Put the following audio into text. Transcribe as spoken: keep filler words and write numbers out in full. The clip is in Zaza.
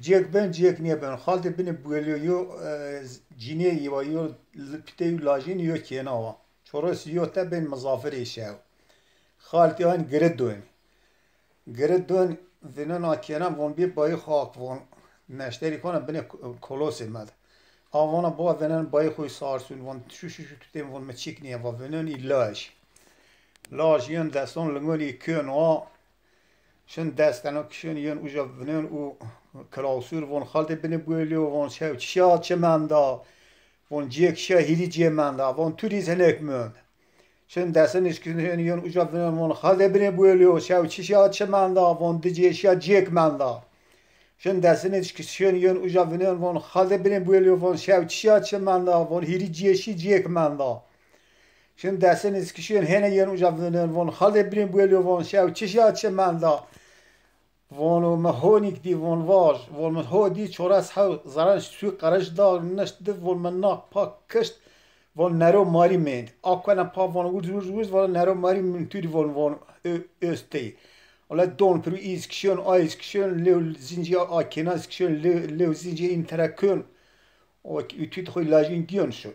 Cêk ben, cêk nêben. Xaltê binê buwelîyo yo, e, cinê yi wa, yo pitê yo lajîn, yo kêna wa. Çoros yo te bên mizafirê şew. Xaltê ayn giri don. Giri don, vînen a kêna von bê bayî xo ak von. Neşterî kona binê ko-, kolosê me de. A vona baba vînen bayî xo sarsûn von. Şu şu şu tutên von mi çik nîye va vînen î laj. Laj yen deston lingon î kên wa. Şin destena kişên yen uca vînen û kilawsûr von xaltê binê buwelîyo von şew çişa çi menda. Von cêk şa hîrî cê menda. Von tu rîz hinek mend. Şin desin îşkişên yen uca vînen von xaltê binê buwelîyo şew çişa çi menda. Von di cê şa cêk menda. Şin desin îşkişên yen uca vînen von xaltê binê buwelîyo von şew çişa çi menda. Von hîrî cê şî cêk menda. Şin desin îşkişên hêne yen uca vînen von xaltê binê buwelîyo von şew çişa çi menda. Vono mi honîk dî von vaj. Von mi ho dî çores hew zerenç sû qerij da nişt di von mi nak pak kişt. Von nero marî mend. A kuena pa von urz urz urz von nero marî mintûrî von von ö-, östey. Ole don pirû îz kişon, a îz kişon, lew zincî a kêna îz kişon, lew, lew zincî înterekon. O ütüt xo lajin giyon şu.